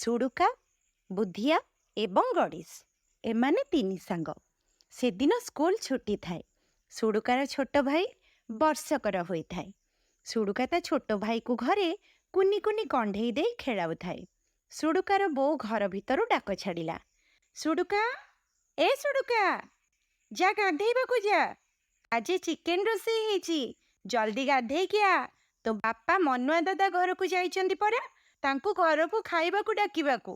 ସୁଡ଼ୁକା, ବୁଦ୍ଧିଆ ଏବଂ ଗଡ଼ିଶ, ଏମାନେ ତିନି ସାଙ୍ଗ। ସେଦିନ ସ୍କୁଲ ଛୁଟି ଥାଏ। ସୁଡ଼ୁକାର ଛୋଟ ଭାଇ ବର୍ଷକର ହୋଇଥାଏ। ସୁଡ଼ୁକା ତା ଛୋଟ ଭାଇକୁ ଘରେ କୁନି କୁନି କଣ୍ଢେଇ ଦେଇ ଖେଳାଉଥାଏ। ସୁଡ଼ୁକାର ବୋଉ ଘର ଭିତରୁ ଡାକ ଛାଡ଼ିଲା, ସୁଡ଼ୁକା, ଏ ସୁଡ଼ୁକା, ଯା ଗାଧେଇବାକୁ ଯା, ଆଜି ଚିକେନ ରୋଷେଇ ହେଇଛି, ଜଲ୍ଦି ଗାଧେଇକି ଆ। ତୋ ବାପା ମନୁଆ ଦାଦା ଘରକୁ ଯାଇଛନ୍ତି ପରା, ତାଙ୍କୁ ଘରକୁ ଖାଇବାକୁ ଡାକିବାକୁ।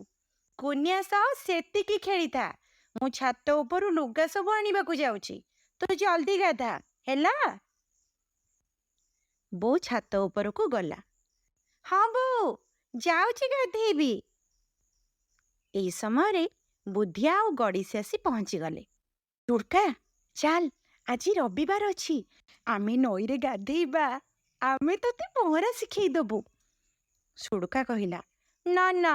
କୁନିଆ ସହ ସେତିକି ଖେଳିଥା, ମୁଁ ଛାତ ଉପରୁ ଲୁଗା ସବୁ ଆଣିବାକୁ ଯାଉଛି, ତୁ ଜଲ୍ଦି ଗାଧା, ହେଲା? ବୋଉ ଛାତ ଉପରକୁ ଗଲା। ହଁ ବୋଉ, ଯାଉଛି ଗାଧେଇବି। ଏଇ ସମୟରେ ବୁଦ୍ଧିଆ ଆଉ ଗଡ଼ିଶି ଆସି ପହଞ୍ଚିଗଲେ। ସୁଡ଼କା, ଚାଲ, ଆଜି ରବିବାର ଅଛି, ଆମେ ନଈରେ ଗାଧେଇବା, ଆମେ ତୋତେ ପହଁରା ଶିଖେଇ ଦେବୁ। ସୁଡ଼ୁକା କହିଲା, ନା ନା,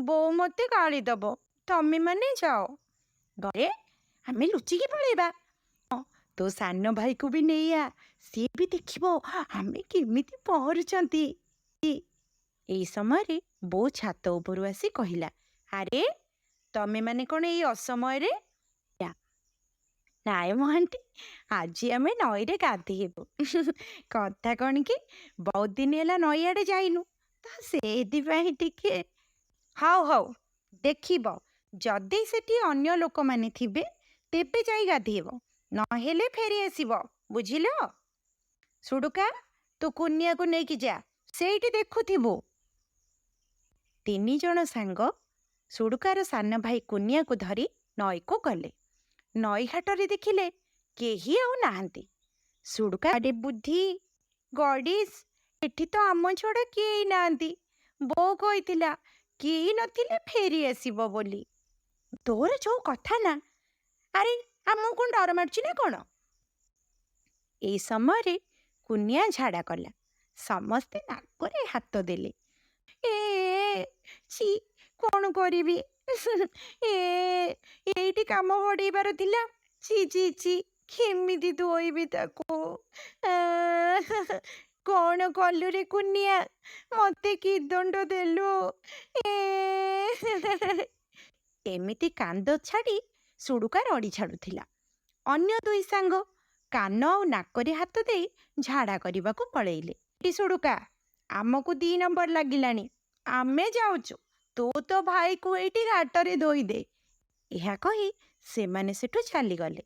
ବୋଉ ମୋତେ ଗାଳି ଦବ, ତମେମାନେ ଯାଅ। ଘରେ ଆମେ ଲୁଚିକି ପଳେଇବା। ତୋ ସାନ ଭାଇକୁ ବି ନେଇ ଆ, ସିଏ ବି ଦେଖିବ ଆମେ କେମିତି ପହଁରୁଛନ୍ତି। ଏଇ ସମୟରେ ବୋଉ ଛାତ ଉପରୁ ଆସି କହିଲା, ଆରେ ତମେମାନେ କ'ଣ ଏଇ ଅସମୟରେ? ନାଇଁ ମହାନ୍ତି, ଆଜି ଆମେ ନଈରେ ଗାଧେଇବୁ। କଥା କ'ଣ କି, ବହୁତ ଦିନ ହେଲା ନଈଆଡ଼େ ଯାଇନୁ ତ, ସେଇଥିପାଇଁ ଟିକେ। ହଉ ହଉ, ଦେଖିବ ଯଦି ସେଠି ଅନ୍ୟ ଲୋକମାନେ ଥିବେ ତେବେ ଯାଇ ଗାଧେଇବ, ନହେଲେ ଫେରି ଆସିବ, ବୁଝିଲ? ସୁଡ଼ୁକା, ତୁ କୁନିଆକୁ ନେଇକି ଯା, ସେଇଠି ଦେଖୁଥିବୁ। ତିନି ଜଣ ସାଙ୍ଗ ସୁଡ଼ୁକାର ସାନ ଭାଇ କୁନିଆକୁ ଧରି ନଈକୁ ଗଲେ। ନଈଘାଟରେ ଦେଖିଲେ କେହି ଆଉ ନାହାନ୍ତି। ସୁଡ଼ୁକା, ଆରେ ବୁଦ୍ଧି, ଗଡ଼ିଶ, ଏଠି ତ ଆମ ଛଡ଼ା କେହି ନାହାନ୍ତି, ବୋଉ କହିଥିଲା କେହି ନଥିଲେ ଫେରି ଆସିବ ବୋଲି। ତୋର ଯୋଉ କଥା ନା, ଆରେ ଆମକୁ କ'ଣ ଡର ମାଡ଼ୁଛି ନା କ'ଣ? ଏଇ ସମୟରେ କୁନିଆ ଝାଡ଼ା କଲା। ସମସ୍ତେ ନାକରେ ହାତ ଦେଲେ। ଏ ଛି, କ'ଣ କରିବି? ଏ ଏଇଠି କାମ ବଢ଼େଇବାର ଥିଲା। ଛି ଛି ଛି, କେମିତି ଧୋଇବି ତାକୁ? କ'ଣ କଲୁ ରେ କୁନିଆ, ମତେ କି ଦଣ୍ଡ ଦେଲୁ? ଏ ଏମିତି କାନ୍ଦ ଛାଡ଼ି ସୁଡ଼ୁକା ରଡ଼ି ଛାଡ଼ୁଥିଲା। ଅନ୍ୟ ଦୁଇ ସାଙ୍ଗ କାନ ଆଉ ନାକରେ ହାତ ଦେଇ ଝାଡ଼ା କରିବାକୁ ପଳେଇଲେ। ସୁଡ଼ୁକା, ଆମକୁ 2 ନମ୍ବର ଲାଗିଲାଣି, ଆମେ ଯାଉଛୁ, ତୁ ତୋ ଭାଇକୁ ଏଇଠି ଘାଟରେ ଧୋଇଦେ। ଏହା କହି ସେମାନେ ସେଠୁ ଚାଲିଗଲେ।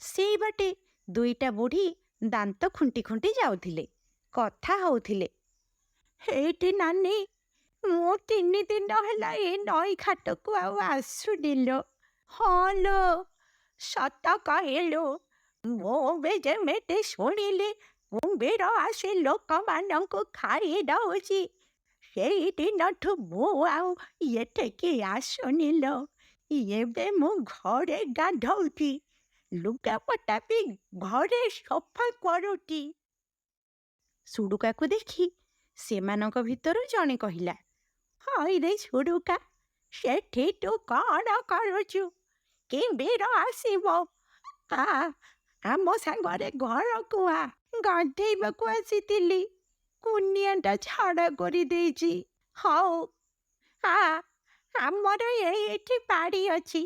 ସେଇ ବାଟେ ଦୁଇଟା ବୁଢ଼ୀ ଦାନ୍ତ ଖୁଣ୍ଟି ଖୁଣ୍ଟି ଯାଉଥିଲେ, କଥା ହଉଥିଲେ। ହେଇଟି ନାନୀ, ମୁଁ 3 ଦିନ ହେଲା ଏ ନଈ ଘାଟକୁ ଆଉ ଆସୁନି ଲୋ। ହଁ ଲୋ, ସତ କହିଲୁ, ମୁଁ ବି ଯେମିତି ଶୁଣିଲି କୁମ୍ଭୀର ଆସି ଲୋକମାନଙ୍କୁ ଖାଇ ଦଉଛି, ସେଇ ଦିନଠୁ ମୁଁ ଆଉ ଏଠିକି ଆସୁନି ଲୋ। ଏବେ ମୁଁ ଘରେ ଗାଧଉଛି, ଲୁଗାପଟା ବି ଘରେ ସଫା କରୁଛି। ସୁଡ଼ୁକାକୁ ଦେଖି ସେମାନଙ୍କ ଭିତରୁ ଜଣେ କହିଲା, ହଇରେ ସୁଡ଼ୁକା, ସେଠି ତୁ କ'ଣ କରୁଛୁ? କୁମ୍ଭୀର ଆସିବ, ଆ ଆମ ସାଙ୍ଗରେ ଘରକୁ ଆ। ଗାଧେଇବାକୁ ଆସିଥିଲି, କୁନିଆଟା ଝାଡ଼ା କରିଦେଇଛି। ହଉ ଆ, ଆମର ଏଇଠି ପାଣି ଅଛି,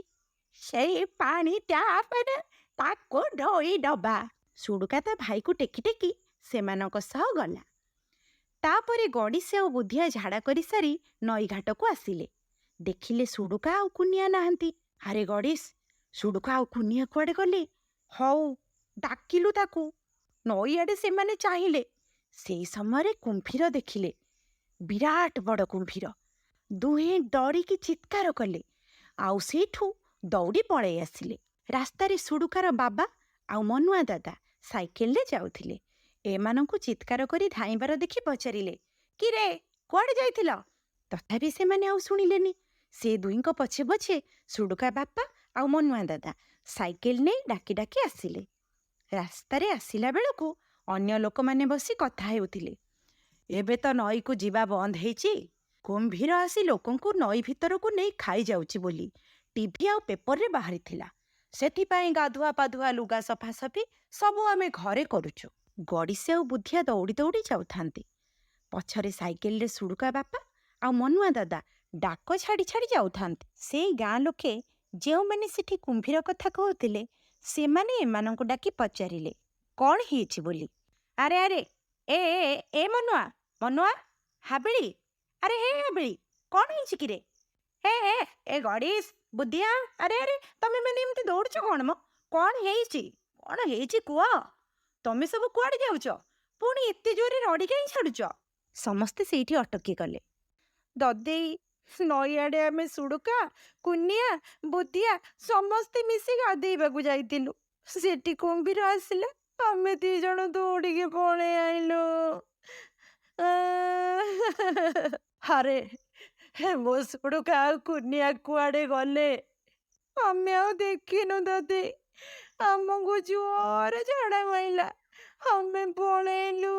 ସେଇ ପାଣି ଟ୍ୟାପରେ ତାକୁ ଧୋଇଦବା। ସୁଡ଼ୁକା ତା ଭାଇକୁ ଟେକି ଟେକି ସେମାନଙ୍କ ସହ ଗଲା। ତାପରେ ଗଡ଼ିଶି ଆଉ ବୁଦ୍ଧିଆ ଝାଡ଼ା କରିସାରି ନଈଘାଟକୁ ଆସିଲେ। ଦେଖିଲେ ସୁଡ଼ୁକା ଆଉ କୁନିଆ ନାହାନ୍ତି। ଆରେ ଗଡ଼ିଶ, ସୁଡ଼ୁକା ଆଉ କୁନିଆ କୁଆଡ଼େ ଗଲେ? ହଉ ଡାକିଲୁ ତାକୁ। ନଈଆଡ଼େ ସେମାନେ ଚାହିଁଲେ। ସେଇ ସମୟରେ କୁମ୍ଭୀର ଦେଖିଲେ, ବିରାଟ ବଡ଼ କୁମ୍ଭୀର। ଦୁହେଁ ଡରିକି ଚିତ୍କାର କଲେ ଆଉ ସେଇଠୁ ଦୌଡ଼ି ପଳେଇ ଆସିଲେ। ରାସ୍ତାରେ ସୁଡ଼ୁକାର ବାବା ଆଉ ମନୁଆ ଦାଦା ସାଇକେଲରେ ଯାଉଥିଲେ। ଏମାନଙ୍କୁ ଚିତ୍କାର କରି ଧାଇଁବାର ଦେଖି ପଚାରିଲେ, କିରେ କୁଆଡ଼େ ଯାଇଥିଲ? ତଥାପି ସେମାନେ ଆଉ ଶୁଣିଲେନି। ସେ ଦୁହିଁଙ୍କ ପଛେ ପଛେ ସୁଡ଼ୁକା ବାପା ଆଉ ମନୁଆ ଦାଦା ସାଇକେଲ ନେଇ ଡାକି ଡାକି ଆସିଲେ। ରାସ୍ତାରେ ଆସିଲା ବେଳକୁ ଅନ୍ୟ ଲୋକମାନେ ବସି କଥା ହେଉଥିଲେ। ଏବେ ତ ନଈକୁ ଯିବା ବନ୍ଦ ହେଇଛି, କୁମ୍ଭୀର ଆସି ଲୋକଙ୍କୁ ନଈ ଭିତରକୁ ନେଇ ଖାଇଯାଉଛି ବୋଲି ଟିଭି ଆଉ ପେପରରେ ବାହାରିଥିଲା। ସେଥିପାଇଁ ଗାଧୁଆ ପାଧୁଆ, ଲୁଗା ସଫାସଫି ସବୁ ଆମେ ଘରେ କରୁଛୁ। ଗଡ଼ିଶି ଆଉ ବୁଦ୍ଧିଆ ଦୌଡ଼ି ଦୌଡ଼ି ଯାଉଥାନ୍ତି। ପଛରେ ସାଇକେଲରେ ସୁଡ଼ୁକା ବାପା ଆଉ ମନୁଆ ଦାଦା ଡାକ ଛାଡ଼ି ଛାଡ଼ି ଯାଉଥାନ୍ତି। ସେଇ ଗାଁ ଲୋକେ ଯେଉଁମାନେ ସେଠି କୁମ୍ଭୀର କଥା କହୁଥିଲେ, ସେମାନେ ଏମାନଙ୍କୁ ଡାକି ପଚାରିଲେ କ'ଣ ହେଇଛି ବୋଲି। ଆରେ ଆରେ, ଏ ଏ ଏ ମନୁଆ, ମନୁଆ, ହାବିଳି, ଆରେ ହେ ହାବିଳି, କ'ଣ ହେଇଛି କିରେ? ହେ ହେ, ଏ ଗଡ଼ିସ୍, ବୁଦ୍ଧିଆ, ଆରେ ଆରେ, ତମେ ମାନେ ଏମିତି ଦୌଡ଼ୁଛ କ'ଣ ମ? କ'ଣ ହେଇଛି, କ'ଣ ହେଇଛି କୁହ? ତମେ ସବୁ କୁଆଡ଼େ ଯାଉଛ? ପୁଣି ଏତେ ଜୋରରେ ରଡ଼ି କାହିଁ ଛାଡ଼ୁଛ? ସମସ୍ତେ ସେଇଠି ଅଟକି ଗଲେ। ଦଦେଇ, ନଈଆଡ଼େ ଆମେ ସୁଡ଼ୁକା, କୁନିଆ, ବୁଦ୍ଧିଆ ସମସ୍ତେ ମିଶି ଗାଧେଇବାକୁ ଯାଇଥିଲୁ। ସେଠି କୁମ୍ଭୀର ଆସିଲା, ଆମେ ଦି ଜଣ ଦୌଡ଼ିକି ପଳେଇ ଆଇଲୁ। ଆରେ ମୋ ସୁଡ଼ୁକା ଆଉ କୁନିଆ କୁଆଡ଼େ ଗଲେ? ଆମେ ଆଉ ଦେଖିନୁ ଦଦେଇ। ଆମକୁ ଜୋରେ ଝାଡ଼ା ମାଇଲା, ଆମେ ପଳେଇଲୁ।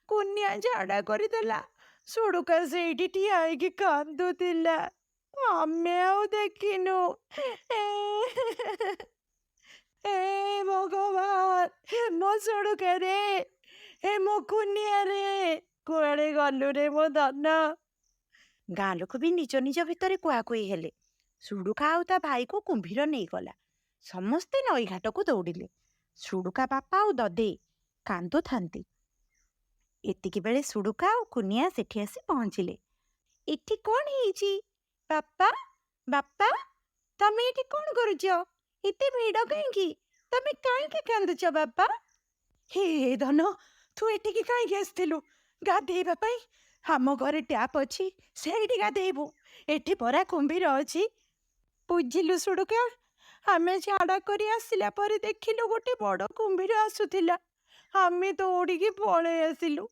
କୁନିଆ ଝାଡ଼ା କରିଦେଲା, ସୁଡ଼ୁକା ସେଇଠି ଠିଆ ହେଇକି କାନ୍ଦୁଥିଲା, ଆମେ ଆଉ ଦେଖିନୁ। ଏ ଭଗବାନ, ମୋ ସୁଡ଼ୁକା ରେ, ଏ ମୋ କୁନିଆ ରେ, କୁଆଡ଼େ ଗଲୁ ରେ ମୋ ଧନ? ଗାଁ ଲୋକ ବି ନିଜ ନିଜ ଭିତରେ କୁହାକୁହି ହେଲେ, ସୁଡ଼ୁକା ଆଉ ତା ଭାଇକୁ କୁମ୍ଭୀର ନେଇଗଲା। ସମସ୍ତେ ନଈଘାଟକୁ ଦୌଡ଼ିଲେ। ସୁଡ଼ୁକା ବାପା ଆଉ ଦଦେଇ କାନ୍ଦୁଥାନ୍ତି। ଏତିକି ବେଳେ ସୁଡ଼ୁକା ଆଉ କୁନିଆ ସେଠି ଆସି ପହଞ୍ଚିଲେ। ଏଠି କ'ଣ ହେଇଛି ବାପା? ବାପା, ତମେ ଏଠି କ'ଣ କରୁଛ? ଏତେ ଭିଡ଼ କାହିଁକି? ତମେ କାହିଁକି କାନ୍ଦୁଛ ବାପା? ହେ ଧନ, ତୁ ଏଠିକି କାହିଁକି ଆସିଥିଲୁ? ଗାଧେଇବା ପାଇଁ? ଆମ ଘରେ ଟ୍ୟାପ୍ ଅଛି, ସେଇଠି ଗାଧେଇବୁ। ଏଠି ପରା କୁମ୍ଭୀର ଅଛି। ବୁଝିଲୁ ସୁଡ଼ୁକା, ଆମେ ଝାଡ଼ା କରି ଆସିଲା ପରେ ଦେଖିଲୁ ଗୋଟେ ବଡ଼ କୁମ୍ଭୀର ଆସୁଥିଲା। ଆମେ ଦୌଡ଼ିକି ପଳେଇ ଆସିଲୁ।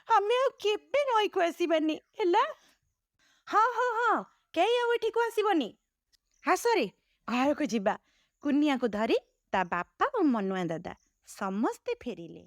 ଆମେ ଆଉ କେବେ ନଈକୁ ଆସିବାନି, ହେଲା? ହଁ ହଁ ହଁ, କେହି ଆଉ ଏଠିକୁ ଆସିବନି। ଆସରେ, ଘରକୁ ଯିବା। କୁନିଆକୁ ଧରି ତା ବାପା ଓ ମନୁଆ ଦାଦା ସମସ୍ତେ ଫେରିଲେ।